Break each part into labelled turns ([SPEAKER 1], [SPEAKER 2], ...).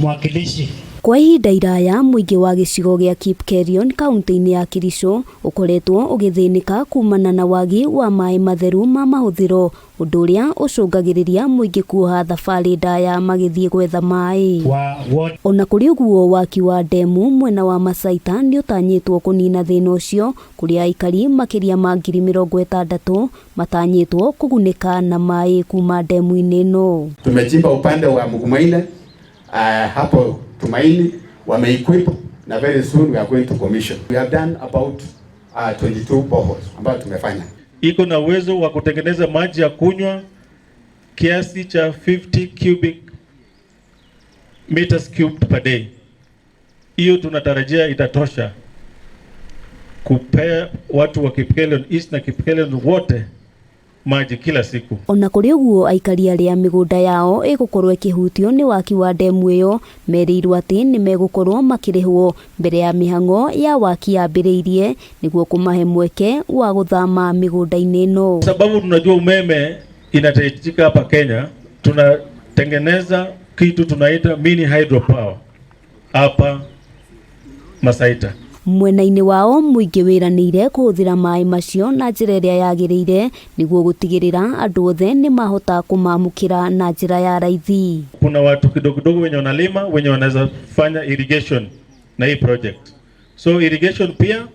[SPEAKER 1] Mwakilishi.
[SPEAKER 2] Kwa ihinda iraya, mũingĩ wa gĩcigo gĩa Kipkelion kaunti-inĩ ya Kericho ũkoretwo ũgĩthĩnĩka kumana na wagi wa maĩ matheru ma mahũthĩro, ũndũ ũrĩa ũcũngagĩrĩria mũingĩ kuoha thabarĩ ndaya magĩthiĩ gwetha maĩ.
[SPEAKER 1] Wa ward.
[SPEAKER 2] Ona kũrĩ ũguo, waki wa ndemu mwena wa Masaita nĩ ũtanyĩtwo kũnina thĩna ũcio, kũrĩa aikari makĩria ma 60,000 matanyĩtwo kũgunĩka na maĩ kuma ndemu-inĩ ĩno.
[SPEAKER 3] Tumechimba upande wa Mugumoine, hapo Tumaini wameequip na very soon we are going to commission. We have done about 22 boreholes ambayo tumefanya.
[SPEAKER 4] Iko na uwezo wa kutengeneza maji ya kunywa kiasi cha 50 cubic meters cubed per day. Hiyo tunatarajia itatosha kupea watu wa Kipkelion East na Kipkelion wote maji kila siku.
[SPEAKER 2] Ona kũrĩ ũguo, aikari arĩa mĩgũnda yao ĩgũkorwo ĩkĩhutio nĩ waki wa ndemu ĩyo merĩirwo atĩ nĩ megũkorwo makĩrĩhwo mbere ya mĩhang'o ya waki yambĩrĩirie nĩguo kũmahe mweke wa gũthama mĩgũnda-inĩ ĩno.
[SPEAKER 4] Sababu tunajua umeme inahitajika hapa Kenya, tunatengeneza kitu tunaita mini hydropower hapa Masaita.
[SPEAKER 2] Mwena-inĩ wao, mũingĩ wĩranĩire kũhũthĩra maĩ macio na njĩra ĩrĩa yagĩrĩire nĩguo gũtigĩrĩra andũ othe nĩ mahota kũmamũkĩra na njĩra ya raithi.
[SPEAKER 4] Kuna watu kidogo kidogo wenye wanalima, wenye wanaweza fanya irrigation na hii project. So irrigation pia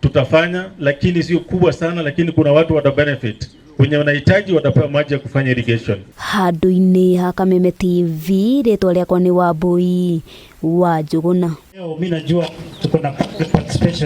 [SPEAKER 4] tutafanya, lakini sio kubwa sana, lakini kuna watu wata benefit, wenye wanahitaji watapewa maji ya kufanya irrigation.
[SPEAKER 2] Handũ-inĩ ha Kameme TV, rĩtwa rĩakwa nĩ Wambui wa Njũgũna.
[SPEAKER 1] Leo mimi najua tuko na public participation.